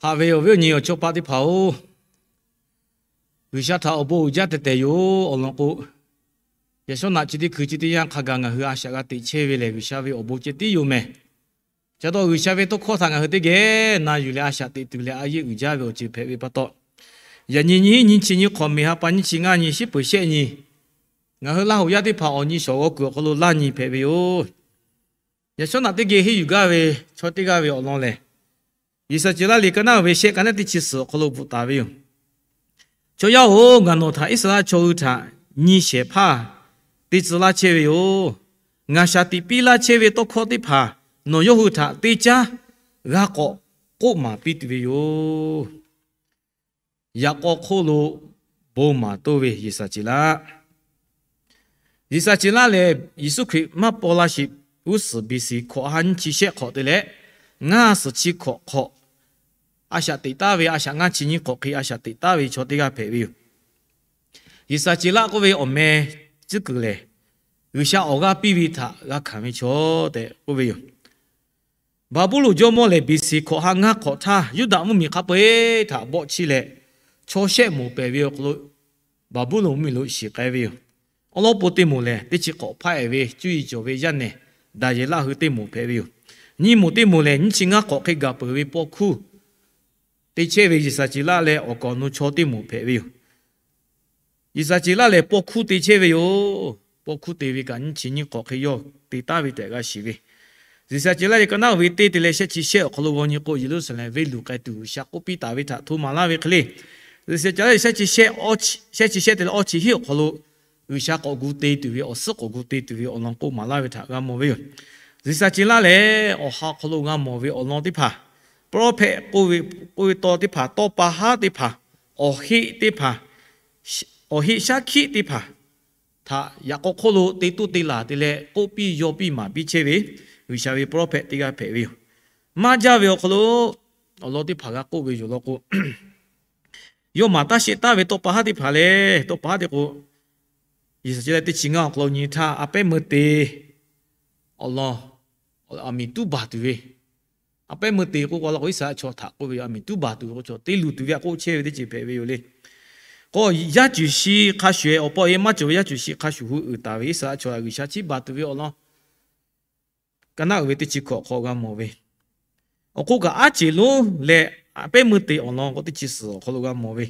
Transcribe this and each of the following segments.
Haꞈ ve awˬ viˉ awˬ nyi awˬ chawˇ paˆ teˇ hpaˍ-oˬ, G'uiˬsha htaꞈ awˬ bon uiˍ jaˇ tehˬ tehˬ yoˬ. Awˬ lawn k'o, yaꞈ shawˉ naꞈ chi teˇ hkui chi teˇ yanˇ hk'a gaˬ ngaˬ hui a shaꞈ g'a teꞈ chehˇ ve lehˬ, G'uiˬsha ve awˬ bon ceh tiˉ yoˬ mehˍ. Chi pa taw G'uiˬsha ve tawˇ hkawˇ htaꞈ ngaˬ hui teˇ geh na yuˬ leh a shaꞈ teꞈ tuˬ leh a yeˆ uiˍ jaˇ ve awˬ ceuˬ hpehꞈ ve pa taw, yaꞈ nyi nyiˇ nyiˇ chi nyiˇ hk'awꞈ miˬ ha pa nyiˇ chi ngaˇ nyi shiˉ peuˬ shehˆ nyi, ngaˬ hui Laˇ huˍ yaˇ teˇ hpaˍ awˬ nyi shawˍ g'aw kuiˬ awˬ hk'aw lo laˇ nyi hpehꞈ ve yoˬ. Yaꞈ shawˉ naꞈ teˇ geh henˇ yuˬ gaˇ ve chaw teˇ g'aˇ ve awˬ lawn lehˬ, G'uiˬsha ceuˬ laˇ liꞈ ka naˉ uiˍ ve shehˆ ka naˉ teˇ chi suhˍ awˬ hk'aw lo bvuhꞈ taˍ ve yoˬ. Chaw yaˇ-oˬ, ngaˬ nawˬ htaꞈ Iˉsaˍreˍlaˆ chaw hui htaꞈ nyi shehˍ hpaˇ te tcuh laˇ chehˇ ve yoˬ. Ngaˬ shaˍ tiꞈ piˇ laˇ chehˇ ve tawˇ hkawˇ teˇ hpaˍ nawˬ yawˇ hui htaꞈ teˇ caˉ g'a k'awꞈ k'oˆ maˍ piˇ tuˬ ve yoˬ. Yaꞈ k'aw hk'oˆ lo bon maˍ toˇ ve G'uiˬsha ceuˬ laˇ. G'uiˬsha ceuˬ laˇ lehˬ, Yeˍsuˆ Hkriꞈ maˇ paw la sheˍ g'uˇ suhˍ B C hkawꞈ ha nyiˇ chi shehˆ hk'awꞈ te leh, ngaˇ suhˍ chi hk'awꞈ hk'awꞈ a shaꞈ teꞈ taˍ ve, a shaꞈ ngaˇ chi nyiˇ hk'awꞈ hk'e a shaꞈ teꞈ taˍ ve chaw teˇ g'aˇ hpehꞈ ve yoˬ. G'uiˬsha ceuˬ laˇ k'oˆ ve awˬ meh tcuhˉ kuiˬ lehˬ, G'uiˬsha awˬ g'aˇ piˇ ve htaꞈ g'a hkanˍ ve chaw tehꞈ k'oˆ ve yoˬ. Baˍbuˍlonˍ jawˇmawˇ lehˬ, B C hkawꞈ ha ngaˇ hk'awꞈ htaˇ Yuˇdaꞈ mvuhˇmiˬ hk'a peu-eˬ htaꞈ bawˆ chiˇ leh, chaw shehˆ moˍ pehˬ ve awˬ hk'aw lo Baˍbuˍlonˍ mvuhˇmiˬ lo shiˍ k'ai ve yoˬ. Awˉ lawˉ po teˇ moˍ lehˬ, teˇ chi hk'awꞈ hpaˇ ehˍ ve cuˇ yiˍ cawˬ ve yaˇ nehˬ Daˍyeˍlaˆ hui teˇ moˍ hpehꞈ ve yoˬ. Nyiˇ moˍ teˇ moˍ lehˬ, nyiˇ chi ngaˇ hk'awꞈ hk'e gaˬ peuˬ ve paw hkuˇ te chehˇ ve G'uiˬsha ceuˬ laˇ leh awˬ kaˍ awˬ nu chaw teˇ moˍ hpehꞈ ve yoˬ. G'uiˬsha ceuˬ laˇ lehˬ, paw hkuˇ te chehˇ ve yoˬ. Paw hkuˇ te ve kaꞈ nyiˇ chi nyiˇ hk'awꞈ hk'e yawˇ te taˍ ve tehꞈ g'a shiˍ ve. G'uiˬsha ceuˬ laˇ lehˬ, ka naˉ uiˍ ve teˇ te leh shehˆ chi shehˆ awˬ hk'aw lo g'aw nyi k'o, Yeˍruˆsaˍlehnˍ venˇ luˬ k'ai tuˬ G'uiˬsha k'oˆ piˇ taˍ ve htaꞈ hto maˍ laˇ ve hk'e le. G'uiˬsha ceuˬ laˇ lehˬ, shehˆ chi shehˆ awˇ chi, shehˆ chi shehˆ te leh awˇ chi hiˉ awˬ hk'aw lo G'uiˬsha k'awꞈ gu te tuˬ ve, awˬ suhˉ k'awꞈ gu te tuˬ ve awˬ lawn k'oˆ maˍ laˇ ve htaꞈ g'a mawˬ ve yoˬ. G'uiˬsha ceuˬ laˇ lehˬ, awˬ ha awˬ hk'aw lo g'a mawˬ ve awˬ lawn teˇ hpaˍ, prophet k'oˆ ve, k'oˆ ve tawˇ teˇ hpaˍ, tawˇ pa haˉ teˇ hpaˍ, awˬ heˆ teˇ hpaˍ, awˬ heˆ shaˉ hkiˆ teˇ hpaˍ htaꞈ yaꞈ k'aw hk'oˆ lo te toˇ te laˬ te leh k'oˆ piˇ yaw piˇ maˍ piˇ chehˇ ve G'uiˬsha ve prophet teˇ g'aˇ hpehꞈ ve yoˬ. Maˇ jaˇ ve awˬ hk'aw lo awˬ lawn teˇ hpaˍ g'a k'oˆ ve yoˬ law k'o, yawˇ maˍ taˇ sheˆ taˍ ve tawˇ pa haˉ teˇ hpaˍ lehˬ, tawˇ pa haˉ te k'o, G'uiˬsha ceuˬ laˇ teˇ chi ngaˇ awˬ hk'aw lo nyi htaˇ, a pehˉ meuˇ te awˬ lawn, aˬ miˍ tuˉ baˬ tuˬ ve, a pehˉ meuˇ te k'oˆ k'o la k'o, Iˉsaˍreˍlaˆ chaw htaꞈ k'oˆ ve, aˬ miˍ tuˉ baˬ tuˬ ve k'o, chaw te luˬ tuˬ ve htaꞈ k'oˆ chehˇ ve teˇ ceuˬ hpehꞈ ve yoˬ le. K'o, yaˇ cuˬ shi hk'a shuˍ ehˍ awˬ paw e maˇ cawˬ ve yaˇ cuˬ shi hk'a shuˍ hui uiˍ taˍ ve Iˉsaˍreˍlaˆ chaw G'uiˬsha chiˇ baˬ tuˬ ve awˬ lawn ka naˉ uiˍ ve teˇ chi hkawꞈ hk'aw g'a mawˬ ve. Awˬ hk'oˆ kaꞈ aˉ ceˬ lonˉ leh a pehˉ meuˇ te awˬ lawn k'o, teˇ chi suhˍ awˬ hk'aw lo g'a mawˬ ve.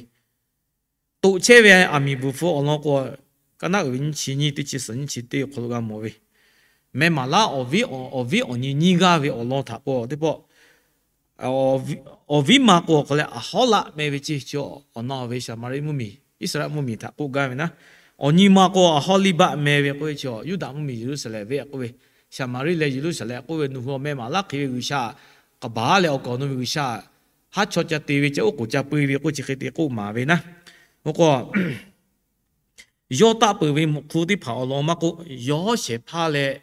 Toꞈ chehˇ ve aˬ miˍ bvuhˬ hpfuh awˬ lawn k'o, ka naˉ uiˍ ve nyiˇ chi nyiˇ teˇ chi suhˍ nyiˇ chi teˇ awˬ hk'aw lo g'a mawˬ ve. Meh maˍ laˉ awˬ viˉ awˬ nyi nyiˇ g'aˇ ve awˬ lawn htaꞈ k'o, teˇ pawˆ awˬ viˉ ma k'o, awˬ hk'aw leh Aˍhawˉlaˆ meh ve ceˇ, chi awˬ na ve Saˍmaˍriˆ mvuhˇmiˬ, Iˉsaˍreˍlaˆ mvuhˇmiˬ htaꞈ k'oˆ gaˇ ve naˉ. Awˬ nyi ma k'o, Aˍhawˉliˇbaˆ meh ve k'oˆ ve, chi Yuˇdaꞈ mvuhˇmiˬ Yeˍruˆsaˍlehnˍ venˇ k'oˆ ve, Saˍmaˍriˆ leh Yeˍruˆsaˍlehnˍ k'oˆ ve, nawˬ hui awˬ meh maˍ laˉ hk'e ve G'uiˬsha k'aˍ baˬ leh awˬ kaˍ awˬ nu ve G'uiˬsha haˉ chaw ca te ve, ca oˉ k'oˍ ca peu ve k'oˆ chi hk'e te k'oˆ maˍ ve naˉ. Oˇ k'o, yawˇ taˆ peuˬ ve mvuhꞈ hk'u teˇ hpaˍ awˬ lawn maˇ k'oˆ, yawˬ hawˉ shehˍ hpaˇ leh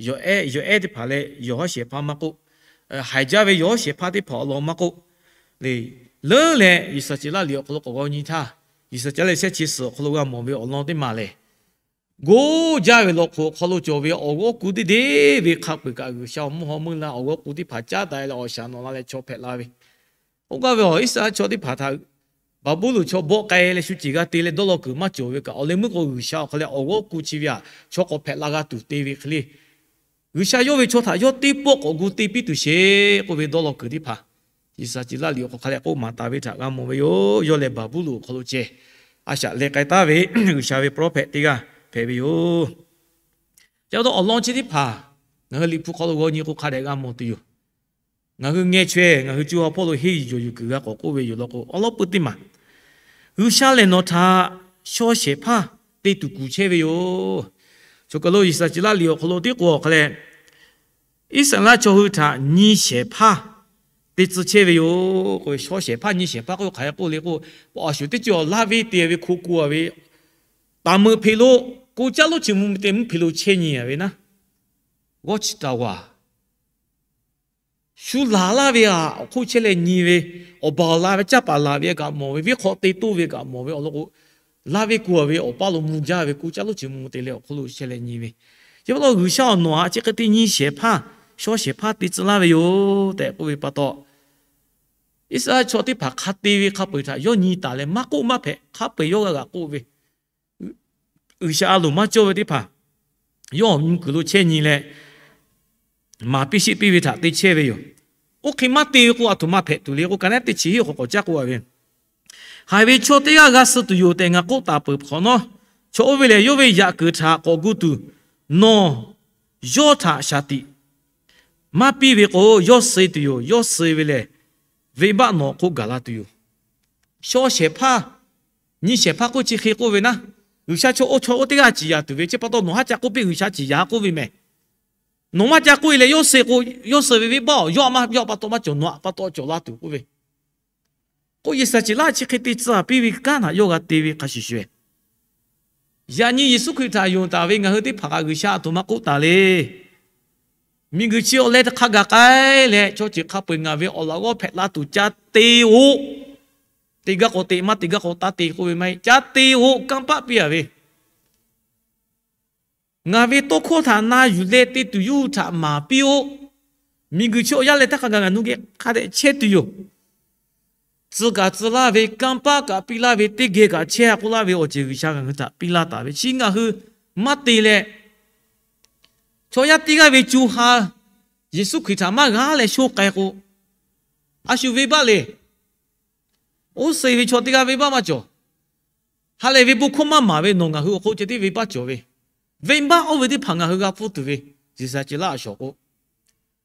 yawˬ ehˉ, yawˬ ehˉ teˇ hpaˍ leh yawˬ hawˉ shehˍ hpaˇ maˇ k'oˆ, haiˬ jaˇ ve yawˬ hawˉ shehˍ hpaˇ teˇ hpaˍ awˬ lawn maˇ k'oˆ, leuˉ leh G'uiˬsha ceuˬ laˇ liꞈ awˬ hk'aw lo k'awꞈ g'aw nyi htaˇ, G'uiˬsha ceuˬ laˇ lehˬ shehˆ chi suhˍ awˬ hk'aw lo g'a mawˬ ve awˬ lawn teˇ maˬ lehˬ, goˇ jaˇ ve law hk'oꞈ awˬ hk'aw lo cawˬ ve awˬ g'awˇ ku teˇ deˇ ve hk'a peu-eˬ kaꞈ, G'uiˬsha awˬ mvuhˇ hawˉ meuˇ la awˬ g'awˇ ku teˇ hpaˍ caˉ daꞈ leh awˬ shaˍ nawꞈ la leh chaw hpehꞈ la ve. Oˇ g'aˇ ve awˬ Iˉsaˍreˍlaˆ chaw teˇ hpaˍ htaꞈ Baˍbuˍlonˍ chaw bawˆ k'ai leh shu ceˬ g'a te leh dawˇ law kuiˬ maˇ cawˬ ve kaꞈ, awˬ leh meuˇ k'o G'uiˬsha awˬ hk'aw leh awˬ g'awˇ ku chi ve htaꞈ chaw k'awꞈ hpehꞈ la g'a tuˬ te ve hk'e le, G'uiˬsha yawˇ ve chaw htaꞈ yawˇ teˇ pawˆ k'awꞈ gu te piˇ tuˬ sheˍ k'oˆ ve dawˇ law kuiˬ teˇ hpaˍ G'uiˬsha ceuˬ laˇ liꞈ awˬ hk'aw hk'a leh k'oˆ maˍ taˍ ve htaꞈ g'a mawˬ ve yoˬ. Yawˇ lehˬ Baˍbuˍlonˍ awˬ hk'aw lo ceh a shaꞈ leh k'ai taˍ ve G'uiˬsha ve prophet teˇ g'aˇ hpehꞈ ve yoˬ. Chi pa taw awˬ lawn chi teˇ hpaˍ ngaˬ hui Liꞈ hpu hk'aw lo g'aw nyi k'o hk'a dehꞈ g'a mawˬ tuˬ yoˬ. Ngaˬ hui ngeh chaweh ngaˬ hui co ha hpawˇ lo henˇ yuˬ jawˬ yuˬ kuiˬ g'a k'awꞈ k'oˆ ve yoˬ law k'o, awˉ lawˉ puiˉ teˇ maˬ G'uiˬsha lehˬ nawˬ htaꞈ shaw shehˍ hpaˇ te tuˬ kuˬ chehˇ ve yoˬ. Choˬ kaˬ lo G'uiˬsha ceuˬ laˇ liꞈ awˬ hk'aw lo teˇ k'o awˬ hk'a leh, Iˉsaˍreˍlaˆ chaw hui htaꞈ nyi shehˍ hpaˇ te tcuh chehˇ ve yoˬ k'o, shaw shehˍ hpaˇ nyi shehˍ hpaˇ k'oˆ hk'aˬ hk'e k'oˆ le k'o, a shu teˇ ceuˬ laˇ ve te ve hko k'oˆ a ve, taˍ meuꞈ hpeꞈ lo k'o caˇ lonˉ chi mvuh te mvuhˇ hpeꞈ lo chehˇ nyi a ve naˉ, watchtower shu laˬ laˇ ve a awˬ hk'oˆ chehˇ leh nyi ve, awˬ baˬ awˬ la ve caˇ paˍ laˬ ve kaꞈ mawˬ ve, venˇ hk'aw te toˇ ve kaꞈ mawˬ ve awˬ lawn k'o, laˇ ve k'oˆ a ve awˬ paˇ lo mvuh jaˇ ve k'o caˇ lonˉ chi mvuh te leh awˬ hk'oˆ lo chehˇ leh nyi ve. Chi pa taw G'uiˬsha awˬ nawˬ htaꞈ chi hk'e te nyi shehˍ hpaˇ, shaw shehˍ hpaˇ te tcuh laˇ ve yoˬ tehꞈ k'oˆ ve pa taw, Iˉsaˍreˍlaˆ chaw teˇ hpaˍ hk'a te ve hk'a peu-eˬ htaꞈ yawˇ nyi taˍ leh maˇ k'oˆ maˇ hpehꞈ, hk'a peu-eˬ yawˇ g'a g'a k'oˆ ve, G'uiˬsha a loˍ maˇ cawˇ ve teˇ hpaˍ yawˇ awˬ nyi kuiˬ lo chehˇ nyi leh, maˍ piˇ sheˆ piˇ ve htaꞈ te chehˇ ve yoˬ. Oˇ hk'e maˇ te ve k'o, aˬ htoꞈ ma hpehꞈ tuˬ le k'o, ka naˉ teˇ chi hiˆ hk'awꞈ k'awꞈ caˇ k'oˆ a ve, Haiˬ ve chaw teˇ g'aˇ g'a suh tuˬ yoˬ tehꞈ ngaˬ k'oˆ taˍ peuˬ hk'awꞈ nawˉ, chaw oˇ ve lehˬ yawˇ ve yaꞈ kuiˬ htaꞈ k'awꞈ gu tuˬ, nawˬ yawˇ htaꞈ shaˍ tiꞈ maˇ piˇ ve k'o, yawˇ suh tuˬ yoˬ. Yawˇ suh ve lehˬ, venˇbaˆ nawˬ hk'oˆ gaˬ la tuˬ yoˬ. Shaw shehˍ hpaˇ, nyi shehˍ hpaˇ k'oˆ chi hk'e k'oˆ ve naˉ, G'uiˬsha chaw oˇ chaw oˇ teˇ g'aˇ ciˍ yanˍ tuˬ ve, chi pa taw nawˬ haˉ ca k'oˆ piˇ, G'uiˬsha ciˍ yanˍ k'oˆ ve mehˬ. Nawˬ maˇ ca k'oˆ e leh yawˇ suh k'o, yawˇ suh ve venˇbaˆ yawˇ a maˇ yawˇ pa taw maˇ cawˬ, nawˬ a pa taw cawˬ la tuˬ k'oˆ ve k'o, Iˉsaˍreˍlaˆ chi hk'e te tcuh piˇ ve kanˉ htaꞈ yawˇ g'a te ve hk'a shuˍ shuˍ, yaꞈ nyi Yeˍsuˆ Hkriꞈ htaꞈ yonˍ taˍ ve ngaˬ hui teˇ hpaˍ kaꞈ G'uiˬsha aˬ htoꞈ ma k'oˆ taˍ le. Miˬguiˬ chi awˬ leh hk'a gaˬ k'ai leh, chaw ceuˬ hk'a peu-eˬ ngaˬ ve awˬ laꞈ g'awˇ hpehꞈ la tuˬ ca te-o. Te gaˇ k'o te, maˇ te gaˇ k'o taˇ te k'oˆ ve maˇ heˆ. Ca te-o, kanˇ paˆ piˇ a ve, ngaˬ ve tawˇ hkawˇ htaꞈ na yuˬ leh te tuˬ yawˇ hui htaꞈ maˍ piˇ-oˆ. Miˬguiˬ chi awˬ yanˇ leh htaˇ hk'a gaˬ ngaˬ nuˇ geh hk'a dehꞈ chehˇ tuˬ yoˬ. Tcuh kaꞈ tcuh laˇ ve, kanˇ paˆ kaꞈ piˇ laˇ ve, teˇ geh kaꞈ chehˇ a k'oˆ laˇ ve awˬ ceuˬ G'uiˬsha ngaˬ hui htaꞈ piˇ laˇ taˍ ve, chi ngaˬ hui maˇ te leh, chaw yaˇ teˇ g'aˇ ve co ha Yeˍsuˆ Hkriꞈ htaꞈ maˇ g'aˇ leh sho k'ai k'o, a shu venˇbaˆ le. Oˇ suh ve chaw teˇ g'aˇ venˇbaˆ maˇ cawˬ. Ha lehˬ ve bon hkawˇ maˇ maˍ ve nawˬ ngaˬ hui awˬ hk'oˆ ceh tiˉ venˇbaˆ cawˬ ve, venˇbaˆ oˇ ve teˇ hpaˍ ngaˬ hui g'a pfuhˇ tuˬ ve, Yeˍsaˍceˍlaˆ a shawˍ k'o,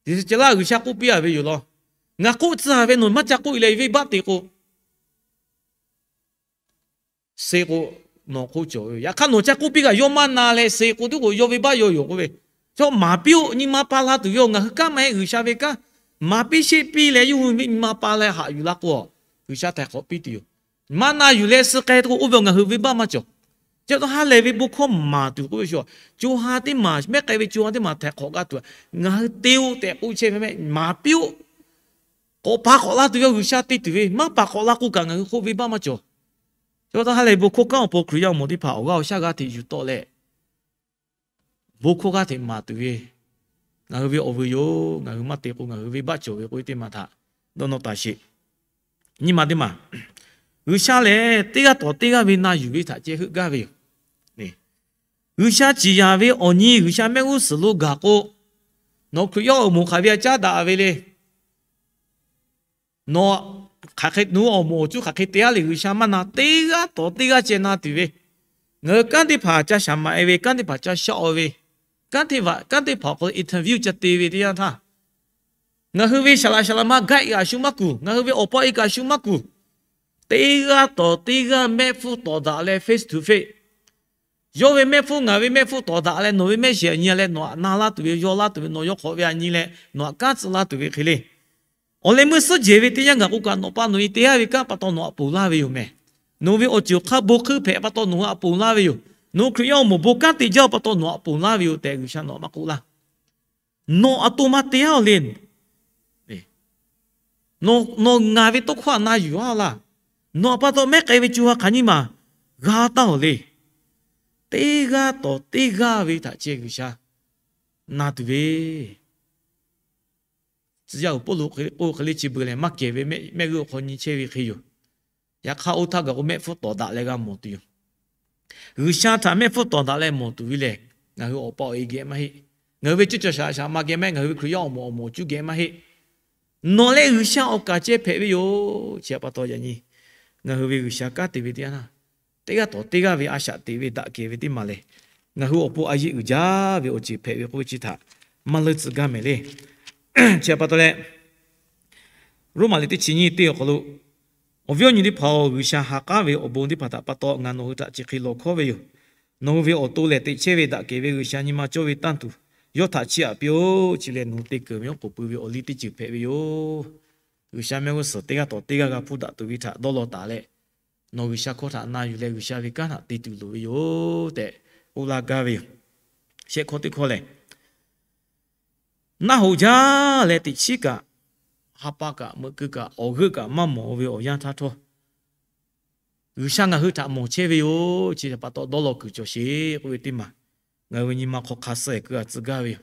Yeˍsaˍceˍlaˆ G'uiˬsha k'oˆ piˇ a ve yoˬ law. Ngaˬ k'oˆ tcuh a ve nawˬ maˇ ca k'oˆ e leh venˇbaˆ te k'o, suh k'o, nawˬ hk'oˆ cawˬ ve. Yaꞈ hk'aˇ nawˬ ca k'oˆ piˇ kaꞈ yawˇ maˇ na leh suh k'o, tiˉ k'o yawˇ venˇbaˆ yawˇ yoˬ k'oˆ ve. Chaw maˍ piˇ-oˆ, nyi ma pa la tuˬ ve, ngaˬ hui kanˉ maˇ heˆ, G'uiˬsha ve kanˉ. Maˍ piˇ sheˆ piˇ leh yawˇ hui nyi ma pa leh haꞈ yuˬ la k'o, G'uiˬsha htaiˍ hk'awꞈ piˇ tuˬ yoˬ. Maˇ na yuˬ leh suh k'ai k'o, oˇ ve ngaˬ hui venˇbaˆ maˇ cawˬ. Chi pa taw ha lehˬ ve bon hkawˇ maˍ tuˬ k'oˆ ve shu, co ha teˇ maˬ, mehˉ k'ai ve co ha teˇ maˬ htaiˍ hk'awꞈ g'a tuˬ, ngaˬ hui te-o tehꞈ k'oˆ chehˇ ve mehˆ, maˍ piˇ-oˆ. K'awꞈ pa k'awꞈ la tuˬ ve G'uiˬsha te tuˬ ve, maˇ pa k'awꞈ la k'o kaꞈ ngaˬ hui hk'oˆ venˇbaˆ maˇ cawˬ. Chi pa taw ha lehˬ ve bon hkawˇ kanˉ awˬ pon Hkriꞈ yaˇ awˬ moˍ teˇ hpaˍ awˬ g'aˇ awˬ shaˉ g'aˇ hteꞈ yuˬ tawˆ leh, bon hkawˇ g'aˇ hteꞈ maˍ tuˬ ve, ngaˬ hui ve awˬ vuiˬ yoˬ. Ngaˬ hui maˇ te k'o, ngaˬ hui venˇbaˆ cawˬ ve k'oˆ ve teˇ maˬ htaꞈ dawˇ nawˇ taˍ sheˍ. Nyi ma teˇ maˬ, G'uiˬsha lehˬ teˇ g'aˇ tawˍ teˇ g'aˇ ve na yuˬ ve htaꞈ ceh heuˆ gaˇ ve yoˬ. G'uiˬsha ciˍ yanˍ ve awˬ nyi G'uiˬsha mehˆ g'uˇ suhˍ lo gaˬ k'o, nawˬ Hkriꞈ yaˇ awˬ moˍ hk'aˬ ve a caˉ daꞈ ve le. Nawˬ hk'aˬ hk'e nawˬ hui awˬ moˍ awˬ cuˇ hk'aˬ hk'e te-a le, G'uiˬsha maˇ na, teˇ g'aˇ tawˍ teˇ g'aˇ ceh na tuˬ ve, ngaˬ hui kanˉ teˇ hpaˍ ca shaˍ maꞈ e ve, kanˉ teˇ hpaˍ ca shaˆ-o ve, kanˉ teˇ hpaˍ, kanˉ teˇ hpaˍ awˬ hk'aw lo interview ca te ve teˇ yanˇ htaˇ, ngaˬ hui ve saˍ laꞈ saˍ laꞈ ma guide kaꞈ shu maˇ kuˬ, ngaˬ hui ve awˬ pa e kaꞈ shu maˇ kuˬ, teˇ g'aˇ tawˍ teˇ g'aˇ mehˆ hpfuhˇ tawˍ daꞈ leh face to face, yawˇ ve mehˆ hpfuhˇ ngaˬ ve mehˆ hpfuhˇ tawˍ daꞈ leh nawˬ ve mehˆ shiˍ a nyi leh nawˬ htaꞈ na laˇ tuˬ ve, yaw laˇ tuˬ ve, nawˬ yawˇ hk'awꞈ ve a nyi leh nawˬ htaꞈ kanˉ tcuh laˇ tuˬ ve hk'e le. Awˬ leh meuˇ suhˉ jehˬ ve teˇ yanˇ gaˬ k'o kaꞈ, nawˬ pa nawˬ e te-a ve kanˉ pa taw nawˬ htaꞈ ponˬ laˇ ve yoˬ mehˬ. Nawˬ ve awˬ ceuˬ awˬ hk'aˇ bon hkeuˆ hpehꞈ pa taw nawˬ hui htaꞈ ponˬ laˇ ve yoˬ. Nawˬ hui Hkriꞈ yaˇ awˬ moˍ bon kanˉ te jaˇ pa taw nawˬ htaꞈ ponˬ laˇ ve yoˬ tehꞈ G'uiˬsha nawˬ htaꞈ maˇ k'oˆ laˇ. Nawˬ a to ma te-a-oˬ le. Nawˬ ngaˬ ve tawˇ hkawˇ htaꞈ na yuˬ-a laˇ. Nawˬ htaꞈ pa taw mehˉ k'ai ve co ha hk'aˬ nyiˇ maˬ g'a taˇ-oˬ le. Teˇ g'aˇ tawˍ teˇ g'aˇ ve htaꞈ ceh G'uiˬsha na tuˬ ve, tcuh yaˇ uiˍ Pawˇluꞈ k'oˆ hk'e le, chi beuꞈ lehˬ maˇ kehˬ ve mehˆ g'uˇ awˬ hk'aw nyi chehˇ ve hk'e yoˬ. Yaꞈ hk'aˇ oˇ htaˇ gaˬ k'o mehˆ hpfuhˇ tawˍ daꞈ leh g'a mawˬ tuˬ yoˬ. G'uiˬsha htaꞈ mehˆ hpfuhˇ tawˍ daꞈ leh mawˬ tuˬ ve lehˬ, ngaˬ hui awˬ pa awˬ e geh maˇ heˆ. Ngaˬ hui ve cuˇ caˬ shaꞈ shaꞈ ma geh maˇ heˆ. Ngaˬ hui ve Hkriꞈ yaˇ awˬ moˍ awˬ moˍ awˬ cuˇ geh maˇ heˆ. Nawˬ leh G'uiˬsha awˬ kaˍ ceh hpehꞈ ve yoˬ. Chi htaꞈ pa taw yaꞈ nyi ngaˬ hui ve G'uiˬsha kanˉ te ve teˇ yanˇ htaˇ, teˇ g'aˇ tawˍ teˇ g'aˇ ve a shaꞈ teꞈ ve daꞈ kehˬ ve teˇ maˬ lehˬ, ngaˬ hui awˬ pon a yeˆ uiˍ jaˇ ve awˬ ceuˬ hpehꞈ ve k'oˆ ve chi htaꞈ maˇ leuˇ tcuh gaˇ mehˍ le. Chi htaꞈ pa taw leh, Roˉmaꞈ liꞈ teˇ chi nyiˇ teˇ awˬ hk'aw lo, awˬ viˉ awˬ nyi teˇ hpaˍ-oˬ, G'uiˬsha ha k'aˉ ve awˬ bon teˇ hpaˍ htaꞈ pa taw ngaˬ nawˬ hui htaꞈ chi hk'e lawˬ hkawˉ ve yoˬ. Nawˬ hui ve awˬ to lehˬ, teꞈ chehˇ ve daꞈ kehˬ ve G'uiˬsha nyi ma cawˇ ve tanˇ tuˬ yawˇ htaꞈ chiˇ aꞈ piˇ-oˆ. Chi lehˬ nawˬ hui te keunˍ ve awˬ k'oˍ pui ve awˬ liˇ teˇ ceuˬ hpehꞈ ve yoˬ. G'uiˬsha mehˆ g'uˇ suhˍ teˇ g'aˇ tawˍ teˇ g'aˇ g'a hpuˇ daꞈ tuˬ ve htaꞈ dawˇ law taˍ leh, nawˬ G'uiˬsha hkawˇ htaꞈ na yuˬ leh G'uiˬsha ve kanˉ htaꞈ te tuˬ loˍ ve yoˬ tehꞈ k'oˆ laˇ gaˇ ve yoˬ. Shehˆ hkawˇ teˇ hkawˇ lehˬ, naˆ hoꞈ jaˇ leh teꞈ chiˉ kaꞈ, ha pa kaꞈ, meuꞈ keu kaꞈ, awˬ g'euˆ kaꞈ maˇ mawˬ ve awˬ yanˇ htaˇ htawˇ, G'uiˬsha ngaˬ hui htaꞈ mawˬ chehˇ ve yoˬ. Chi htaꞈ pa taw dawˇ law kuiˬ cawˬ sheˍ k'oˆ ve teˇ maˬ ngaˬ hui ve nyi ma hk'aw hk'a suh-eˬ keu g'a tcuh gaˇ ve yoˬ.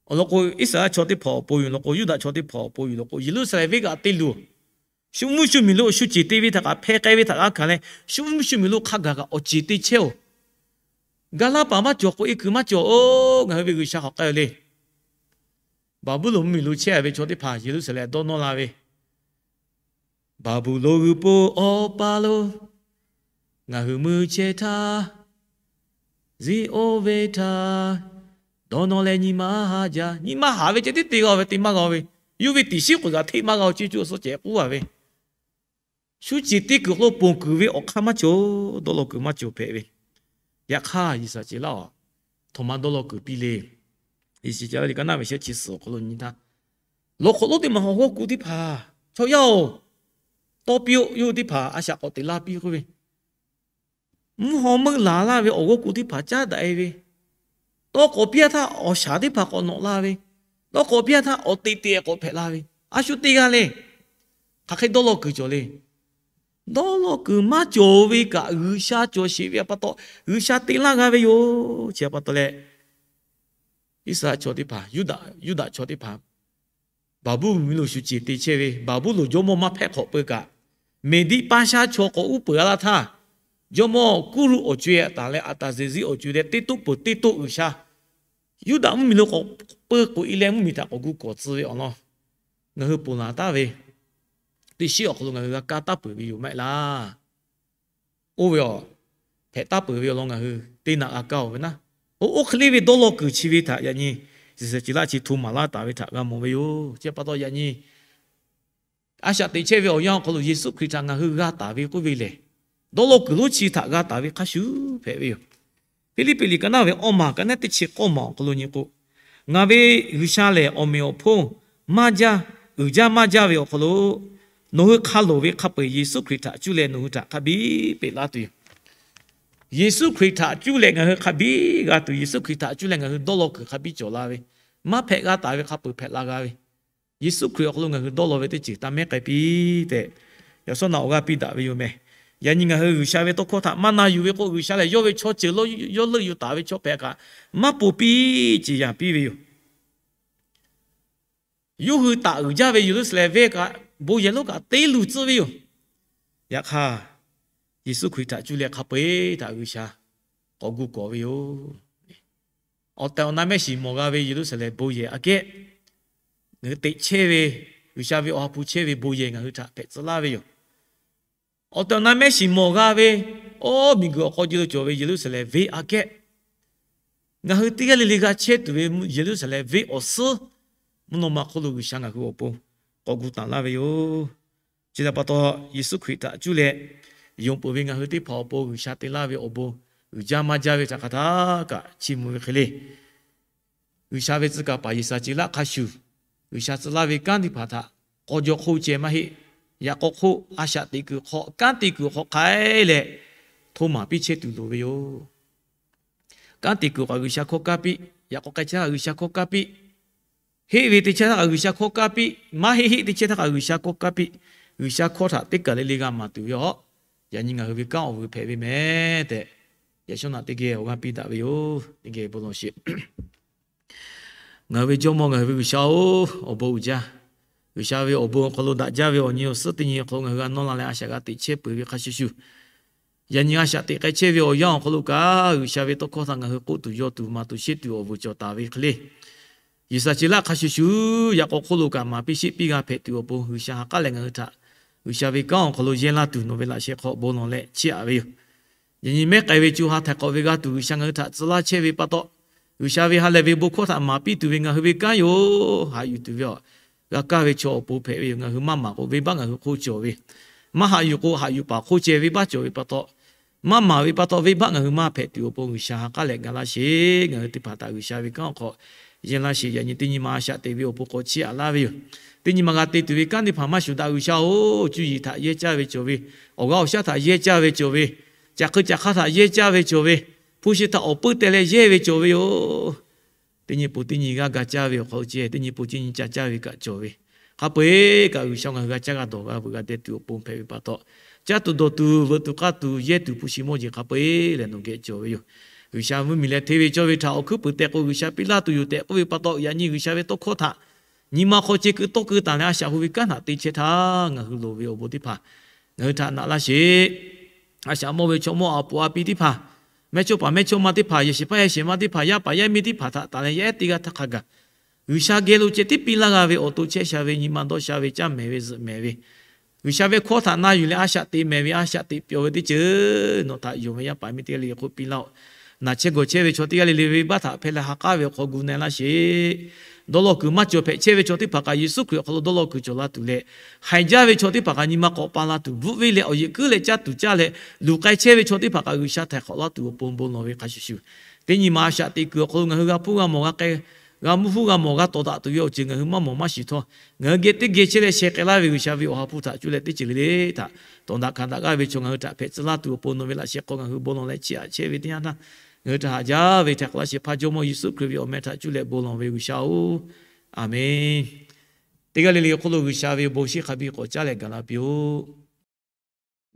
Awˬ lawn k'o, Iˉsaˍreˍlaˆ chaw teˇ hpaˍ awˬ pon yoˬ law k'o, Yuˇdaꞈ chaw teˇ hpaˍ awˬ pon yoˬ law k'o, Yeˍruˆsaˍlehnˍ venˇ kaꞈ te luˬ Shu mvuhˇ shu miˬ lo shu ceˬ te ve htaꞈ kaꞈ hpeh k'ai ve htaꞈ g'a hkanˍ leh, shu mvuhˇ shu miˬ lo hk'a gaˬ kaꞈ awˬ ceˬ te chehˇ-oˬ. Ga laˇ paˍ maˇ cawˬ k'o, e kuiˬ maˇ cawˬ-oˬ. Ngaˬ hui ve G'uiˬsha k'awꞈ k'ai-o le. Baˍbuˍlonˍ mvuhˇmiˬ lo chehˇ ve chaw teˇ hpaˍ Yeˍruˆsaˍlehnˍ dawˇ nawˇ la ve, Baˍbuˍlonˍ g'uiˬ po awˬ pa lo ngaˬ hui mui chehˇ htaˇ, Ziˉonˍ venˇ htaˇ dawˇ nawˇ leh nyi ma haꞈ jaˇ. Nyi ma haꞈ ve ceh tiˉ te g'a ve, te maˇ g'a ve, yawˇ ve tiꞈ shiˉ k'oˍ kaꞈ hteˆ maˇ g'a-o. Ceˇ cuˇ suh cehˬ k'uˉ a ve, shu ceˬ te kuiˬ hk'aw lo ponˬ kuiˬ ve awˬ hk'aˇ maˇ cawˬ, dawˇ law kuiˬ maˇ cawˬ hpehꞈ ve. Yaꞈ hk'aˇ G'uiˬsha ceˬ laˇ-oˬ, htoꞈ ma dawˇ law kuiˬ piˇ le. Yeˍsuˆ ceˬ laˇ ve liꞈ ka naˆ ve shehˆ chi suhˍ awˬ hk'aw lo nyi htaˇ, lawˬ hk'awꞈ lonˉ teˇ maˬ awˬ g'awˇ ku teˇ hpaˍ, Chaw yaˇ-oˬ, tawˇ piˇ-oˆ, yawˇ hui teˇ hpaˍ a shaꞈ k'awꞈ teꞈ laˇ piˇ k'oˆ ve, mvuhˇ haw meuˆ laˬ laˇ ve awˬ g'awˇ ku teˇ hpaˍ caˉ daꞈ-e ve, tawˇ k'awꞈ piˇ-a htaˇ awˬ shaˍ teˇ hpaˍ k'awꞈ nawꞈ la ve, tawˇ k'awꞈ piˇ-a htaˇ awˬ teꞈ teꞈ k'awꞈ hpehꞈ la ve, a shu teˇ g'aˇ le. Hk'aˬ hk'e dawˇ law kuiˬ cawˬ le. Dawˇ law kuiˬ maˇ cawˬ ve kaꞈ G'uiˬsha cawˬ sheˍ ve pa taw, G'uiˬsha te laˇ g'a ve yoˬ. Chi pa taw leh, Iˉsaˍreˍlaˆ chaw teˇ hpaˍ, Yuˇdaꞈ, Yuˇdaꞈ chaw teˇ hpaˍ Baˍbuˍlonˍ mvuhˇmiˬ lo shu ceˬ te chehˇ ve, Baˍbuˍlonˍ jawˇmawˇ maˇ hpehꞈ hk'awꞈ peuˬ kaꞈ, Meˍdiˆ Paˇshaˉ chaw k'awꞈ uˉ peunˍ a laˇ htaˇ, jawˇmawˇ Kuˇruˆ awˬ co-e taˍ leh Aˍtaˍzeˍziˆ awˬ co-e leh teˇ toˆ peuˬ teˇ toˆ G'uiˬsha Yuˇdaꞈ mvuhˇmiˬ lo k'awꞈ peu k'oꞈ-e leh mvuhˇmiˬ htaꞈ k'awꞈ gu kawˍ tcuh ve awˬ lawn ngaˬ hui ponˬ laˬ taˍ ve, teˇ shiˉ awˬ hk'aw lo ngaˬ hui g'a kaˇ taˍ peuˬ ve yoˬ maˇ heˆ laˇ. Oˇ ve awˬ hpehꞈ taˍ peuˬ ve awˬ lawn ngaˬ hui teˇ naꞈ g'a kaˇ-oˬ ve naˉ. Oˇ hk'e le ve dawˇ law kuiˬ chi ve htaꞈ yaꞈ nyi Yeˍsuˆ ceˬ laˇ chi hto maˍ laˇ taˍ ve htaꞈ g'a mawˬ ve yoˬ. Chi pa taw yaꞈ nyi a shaꞈ teꞈ chehˇ ve awˬ yanˇ awˬ hk'aw lo Yeˍsuˆ Hkriꞈ htaꞈ ngaˬ hui g'a taˍ ve k'oˆ ve lehˬ, dawˇ law kuiˬ lonˉ chi htaꞈ g'a taˍ ve hk'a shuˍ hpehꞈ ve yoˬ. Hpiˇliˇpiˆ liꞈ ka naˆ ve awˇ maˬ ka naˆ teˇ chi k'awˇ maˬ awˬ hk'aw lo nyi k'o, Ngaˬ ve G'uiˬsha lehˬ awˬ meꞈ awˬ hponˇ maˇ jaˇ, uiˍ jaˇ maˇ jaˇ ve awˬ hk'aw lo nawˬ hui hk'a loˍ ve hk'a peu-eˬ Yeˍsuˆ Hkriꞈ htaꞈ cuˇ leh nawˬ hui htaꞈ hk'a biˇ peꞈ laˇ tuˬ yoˬ. Yeˍsuˆ Hkriꞈ htaꞈ cuˇ leh ngaˬ hui hk'a biˇ g'a tuˬ, Yeˍsuˆ Hkriꞈ htaꞈ cuˇ leh ngaˬ hui dawˇ law kuiˬ hk'a biˇ cawˬ la ve, maˇ hpehꞈ g'a taˍ ve hk'a peu-eˬ hpehꞈ la g'a ve, Yeˍsuˆ Hkriꞈ awˬ hk'aw lo ngaˬ hui dawˇ law ve teˇ ceuˬ taˇ mehˉ k'ai piˇ tehꞈ, yaꞈ sawˉ naꞈ awˬ g'aˇ piˇ daꞈ ve yoˬ meh. Yaꞈ nyi ngaˬ hui G'uiˬsha ve tawˇ hkawˇ htaꞈ maˇ na yuˬ ve k'o, G'uiˬsha lehˬ yawˇ ve chaw ceuˬ lo yawˇ leuˆ yuˬ taˍ ve chaw hpehꞈ kaꞈ maˇ ponˬ piˇ ceˬ yaꞈ piˇ ve yoˬ. Yawˇ hui taˍ uiˍ jaˇ ve Yeˍruˆsaˍlehnˍ venˇ kaꞈ bon yehˬ lonˉ kaꞈ te luˬ tcuh ve yoˬ. Yaꞈ hk'aˇ, Yeˍsuˆ Hkriꞈ htaꞈ cuˇ leh hk'a peu-eˬ htaꞈ G'uiˬsha k'awꞈ gu kawˍ ve yoˬ. Awˬ tehˬ awˬ na mehˆ shiˍ mawˬ g'a ve Yeˍruˆsaˍlehnˍ bon yehˬ aꞈ kehˉ, ngaˬ hui teꞈ chehˇ ve, G'uiˬsha ve awˬ ha hpu chehˇ ve bon yehˬ ngaˬ hui htaꞈ hpehꞈ tcuh laˇ ve yoˬ. Awˬ tehˬ awˬ na mehˆ shiˍ mawˬ g'a ve, oˇ miˬguiˬ awˬ hk'aw ji lo cawˬ ve Yeˍruˆsaˍlehnˍ venˇ aꞈ kehˉ, ngaˬ hui teˇ g'aˇ le le g'a chehˇ tuˬ ve Yeˍruˆsaˍlehnˍ venˇ awˬ suhˉ mvuhˇ naw ma hk'oˆ lo G'uiˬsha ngaˬ hui awˬ pon k'awꞈ gu taˍ laˇ ve yoˬ. Chi htaꞈ pa taw, Yeˍsuˆ Hkriꞈ htaꞈ cuˇ leh yonˍ peuˬ ve ngaˬ hui teˇ hpaˍ awˬ pon G'uiˬsha te laˇ ve awˬ bon uiˍ jaˇ maˇ jaˇ ve htaꞈ hk'aˬ htaˇ kaꞈ chiˇ mvuh ve hk'e le. G'uiˬsha ve tcuh kaˍ paˍ Yeˍsaˍceˍlaˆ hk'a shuˍ, G'uiˬsha tcuh laˇ ve kanˉ teˇ hpaˍ htaꞈ k'aw jaw hk'oˆ ceh maˇ heˆ. Yaꞈ k'aw hk'oˆ a shaꞈ teꞈ kuiˬ hk'aw, kanˉ te kuiˬ hk'aw hk'ai leh hto maˍ piˇ chehˇ tuˬ loˍ ve yoˬ. Kanˉ te kuiˬ kaꞈ G'uiˬsha hkawˇ kaˇ piˇ, yaꞈ k'aw k'ai chehˇ htaˇ G'uiˬsha hkawˇ kaˇ piˇ, heˆ ve teˇ chehˇ htaˇ kaꞈ G'uiˬsha hkawˇ kaˇ piˇ, maˇ heˆ heˆ teˇ chehˇ htaˇ kaꞈ G'uiˬsha hkawˇ kaˇ piˇ. G'uiˬsha hkawˇ htaꞈ teˇ kaˬ le le g'a maˍ tuˬ ve aˬ, yaꞈ nyi ngaˬ hui ve kanˉ awˬ vuiˬ hpehꞈ ve meh tehꞈ, yaꞈ shawˉ naꞈ teˇ geh awˬ g'aˇ piˇ daꞈ ve yoˬ. Teˇ geh bon lawˬ sheˍ. Ngaˬ hui ve Jawˇmawˇ, ngaˬ hui ve G'uiˬsha-oˬ, awˬ bon uiˍ jaˇ. G'uiˬsha ve awˬ bon awˬ hk'aw lo daꞈ jaˇ ve awˬ nyi awˬ suhˉ teˇ nyi awˬ hk'aw lo ngaˬ hui g'a nawˇ la leh a shaꞈ g'a teꞈ chehˇ peuˬ ve hk'a shuˍ shuˍ, yaꞈ nyi a shaꞈ teꞈ k'ai chehˇ ve awˬ yanˇ awˬ hk'aw lo kaꞈ, G'uiˬsha ve tawˇ hkawˇ htaꞈ ngaˬ hui k'oˆ tuˬ yaw tuˬ maˍ tuˬ sheˆ tuˬ awˬ vuiˬ cawˬ taˍ ve hk'e le. Yeˍsaˍceˍlaˆ hk'a shuˍ shuˍ yaꞈ k'aw hk'oˆ lo kaꞈ maˍ piˇ sheˆ piˇ g'a hpehꞈ tuˬ awˬ pon G'uiˬsha ha k'aˉ leh ngaˬ hui htaꞈ G'uiˬsha ve kanˉ awˬ hk'aw lo yehˇ laˇ tuˬ nawˬ ve laꞈ sheh hk'aw bon lawˬ leh chiˇ aꞈ ve yoˬ. Yaꞈ nyi mehˉ k'ai ve co ha htaiˍ hk'awꞈ ve g'a tuˬ G'uiˬsha ngaˬ hui htaꞈ tcuh laˇ chehˇ ve pa taw, G'uiˬsha ve ha lehˬ ve bon hkawˇ htaꞈ maˍ piˇ tuˬ ve ngaˬ hui ve kanˉ yoˬ. Haꞈ yuˬ tuˬ ve awˬ g'a kaˇ ve chaw awˬ pon hpehꞈ ve yoˬ. Ngaˬ hui maˇ maˍ k'o, venˇbaˆ ngaˬ hui hk'oˆ cawˬ ve, maˇ haꞈ yuˬ k'o, haꞈ yuˬ paˍ hk'oˆ ceh venˇbaˆ cawˬ ve pa taw, maˇ maˍ ve pa taw venˇbaˆ ngaˬ hui maˇ hpehꞈ tuˬ awˬ pon G'uiˬsha ha k'aˉ leh ga laˇ sheˍ. Ngaˬ hui teˇ hpaˍ htaꞈ G'uiˬsha ve kanˉ awˬ hk'aw yehˇ laˇ sheˍ. Yaꞈ nyi teˇ nyi ma a shaꞈ teꞈ ve awˬ pon k'awꞈ chiˇ aꞈ laˇ ve yoˬ. Teˇ nyi ma g'a te tuˬ ve kanˉ teˇ hpaˍ maˇ shuˍ daꞈ G'uiˬsha-oˬ, cuˇ yiˍ htaꞈ yehˇ caˇ ve cawˬ ve, awˬ g'aˇ awˬ shaˉ htaꞈ yehˇ caˇ ve cawˬ ve, caˬ hk'e caˬ hk'aˇ htaꞈ yehˇ caˇ ve cawˬ ve, hpu shi htaꞈ awˬ puiˉ teh leh yehˇ ve cawˬ ve yoˬ. Teˇ nyi pon teˇ nyi g'aˇ ga caˇ ve awˬ hk'aw lo ceh, teˇ nyi pon teˇ nyi ca caˇ ve kaꞈ cawˬ ve, hk'a peu-eˬ kaꞈ G'uiˬsha ngaˬ hui g'a caˇ g'a dawˬ g'a veuꞈ g'a deh tuˬ awˬ pon hpehꞈ ve pa taw, caˇ tuˬ dawˬ tuˬ veuꞈ tuˬ k'aˇ tuˬ yehˇ tuˬ hpu shi mawˇ jeˬ hk'a peu-eˬ lehˬ nawˬ geh cawˬ ve yoˬ. G'uiˬsha mvuhˇmiˬ leh hteˇ ve cawˇ ve htaꞈ awˬ hkuiˉ puiˍ tehꞈ k'o G'uiˬsha piˇ laˇ tuˬ yoˬ tehꞈ k'oˆ ve pa taw, yaꞈ nyi G'uiˬsha ve tawˇ hkawˇ htaꞈ Nyi ma hk'aw ceh keu tawˇ keu taˍ leh a shaꞈ hu ve kanˉ htaꞈ te chehˇ htaˇ, ngaˬ hui loˍ ve awˬ bon teˇ hpaˍ ngaˬ hui htaꞈ naꞈ laˇ sheˍ. A shaꞈ mawˇ ve chaw mawˇ a puˍ a pi teˇ hpaˍ, mehˇchawˇ paˍ mehˇchawˇma teˇ hpaˍ, yehˬ shehˍ hpaˇ yehˬ shehˍ ma teˇ hpaˍ, yaˇ paˍ yaˇ miˇ teˇ hpaˍ htaꞈ taˍ leh yaˇ ehˉ teˇ g'aˇ htaˇ hk'a gaˬ G'uiˬsha geh lo ceh tiˉ piˇ laˇ g'a ve awˬ to chehˇ sha ve, nyi ma dawˇ sha ve, caˇ mehˍ ve zuhꞈ mehˍ ve, G'uiˬsha ve hkawˇ htaꞈ na yuˬ leh a shaꞈ teꞈ mehˍ ve, a shaꞈ teꞈ pyawˬ ve teˇ ceuˬ nawˬ htaꞈ yonˍ ve yaˇ paˍ miˇ teˇ g'aˇ le le hk'oˆ piˇ laˇ-oˆ. Naˬ chehˇ gawˬ chehˇ ve chaw teˇ g'aˇ le le venˇbaˆ htaꞈ hpehˇ leh ha k'aˉ ve awˬ hk'aw gu na-e laˇ sheˍ. Dawˇ law kuiˬ maˇ cawˬ hpehꞈ chehˇ ve chaw teˇ hpaˍ kaꞈ Yeˍsuˆ Hkriꞈ awˬ hk'aw lo dawˇ law kuiˬ cawˬ la tuˬ leh, haiˬ jaˇ ve chaw teˇ hpaˍ kaꞈ nyi ma k'awꞈ pa la tuˬ, bvuhˆ venˇ leh awˬ yeꞈ kuiˉ leh caˇ tuˬ caˇ leh, luˬ k'ai chehˇ ve chaw teˇ hpaˍ kaꞈ G'uiˬsha htaiˍ hk'awꞈ laˇ tuˬ awˬ pon bon lawˬ ve hk'a shuˍ shuˍ, teˇ nyi ma a shaꞈ teꞈ kuiˬ awˬ hk'aw lo ngaˬ hui g'a hpuˇ g'a mawˬ g'a k'ai, g'a mvuhˇ huˉ g'a mawˬ g'a tawˍ daꞈ tuˬ ve awˬ ceuˬ ngaˬ hui maˇ mawˬ maˇ shiˍ htawˇ, ngaˬ hui geh teˇ geh chehˇ leh sheh k'ai laˇ ve G'uiˬsha ve awˬ ha hpu htaꞈ cuˇ leh teˇ ceuˬ le le htaꞈ tawˍ daꞈ hkanˍ daꞈ g'aˇ ve chaw ngaˬ hui htaꞈ hpehꞈ tcuh laˇ tuˬ awˬ pon nawˬ ve laꞈ sheh hk'aw ngaˬ hui bon lawˬ leh chiˇ aꞈ chehˇ ve teˇ yanˇ htaˇ, ngaˬ hui htaꞈ haꞈ jaˇ ve htaiˍ hk'awꞈ laˇ shehˍ hpaˇ Jawˇmawˇ Yeˍsuˆ Hkriꞈ ve awˬ meh htaꞈ cuˇ leh bon lawˬ ve G'uiˬsha-oˬ, Aˍmenˬ. Teˇ g'aˇ le le awˬ hk'oˆ lo G'uiˬsha ve awˬ bon shiˍ hk'a biˇ k'awꞈ caˉ leh gaˬ la piˇ-oˆ.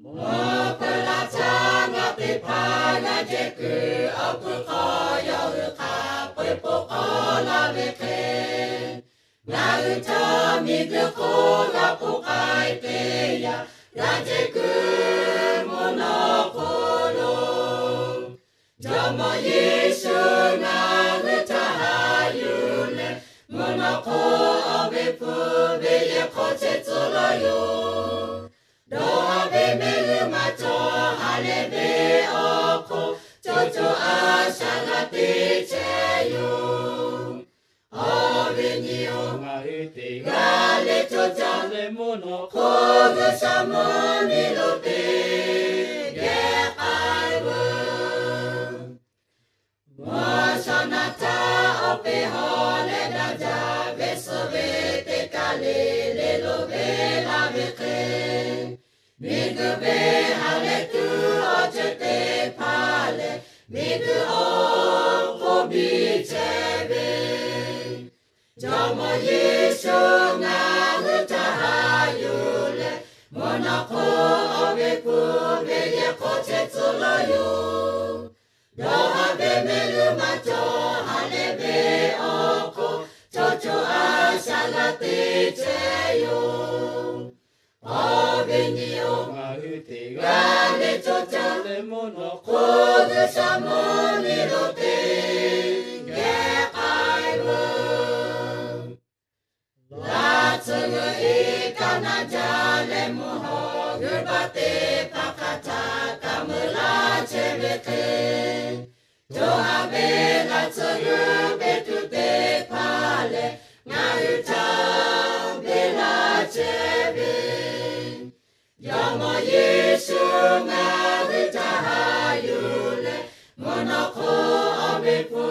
Mawˬ peuˬ laˇ htaˇ ngaˬ teˇ hpaˍ g'a jehˬ kuiˬ awˬ kuiˬ hk'aw yawˇ hui hk'a peu-eˬ po k'awꞈ laˇ ve hk'e, ngaˬ hui htawˇ miˬguiˬ hk'oˆ g'a k'oˆ k'ai te yaˇ g'a jehˬ kuiˬ mvuhˇ naw hk'oˆ lo Jawˇmawˇ Yeˍsuˆ ngaˬ hui htaꞈ haꞈ yuˬ leh, mvuhˇ naw hk'oˆ awˬ ve hpu ve yehˬ hk'aw chehˇ tcuh laˇ yoˬ. Dawˇ haˍ ve mehˆ g'uˇ maˇ cawˬ, ha lehˬ ve awˬ hk'oˆ co co a shaꞈ g'a te chehˇ yoˬ. Awˬ viˉ nyi-oˬ, ngaˬ hui teˇ g'aˇ le co caˇ leh mvuhˇ naw hk'oˆ G'uiˬsha mvuhˇmiˬ lo teˇ geh k'ai veuˬ. Mvuhˇ shaw naˍ htaˇ awˬ peˇ hawˬ leh daꞈ jaˇ ve suh ve teˇ kaˬ le le lo ve laˇ ve hk'e, miˬguiˬ ve ha lehˬ tuˬ awˬ ceuˬ teˇ hpaˍ lehˬ, miˬguiˬ awˬ hk'oˆ biˇ chehˇ ve Jawˇmawˇ Yeˍsuˆ ngaˬ hui htaꞈ haꞈ yuˬ leh, mvuhˇ naw hk'oˆ awˬ ve hpu ve yehˬ hk'aw chehˇ tcuh laˇ yoˬ. Dawˇ haˍ ve mehˆ g'uˇ maˇ cawˬ, ha lehˬ ve awˬ hk'oˆ co co a shaꞈ g'a te chehˇ yoˬ. Awˬ viˉ nyi-oˬ, ngaˬ hui teˇ g'aˇ le co caˇ leh mvuhˇ naw hk'oˆ G'uiˬsha mvuhˇmiˬ lo teˇ geh k'ai veuˬ. Laˇ tcuh g'uiˬ iˉ kaˆ naˆ jaˇ leh mvuhˇ hawˬ g'uiˬ baˆ teˇ hpaˍ hk'a htaꞈ kaꞈ meuꞈ laˇ chehˇ ve hk'e, co ha ve laˇ tcuh g'uiˬ Peˍtruˆ teˇ hpaˍ lehˬ, ngaˬ hui htaꞈ beˬ laˇ chehˇ ve Jawˇmawˇ Yeˍsuˆ ngaˬ hui htaꞈ haꞈ yuˬ leh, mvuhˇ naw hk'oˆ awˬ ve hpu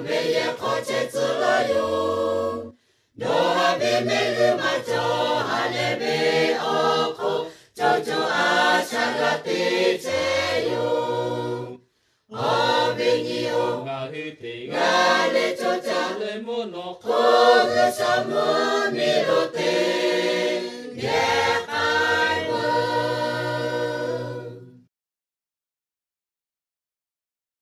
ve yehˬ hk'aw chehˇ tcuh laˇ yoˬ. Dawˇ haˍ ve mehˆ g'uˇ maˇ cawˬ, ha lehˬ ve awˬ hk'oˆ co co a shaꞈ g'a te chehˇ yoˬ. Awˬ viˉ nyi-oˬ, ngaˬ hui teˇ g'aˇ le co caˇ leh mvuhˇ naw hk'oˆ G'uiˬsha mvuhˇmiˬ lo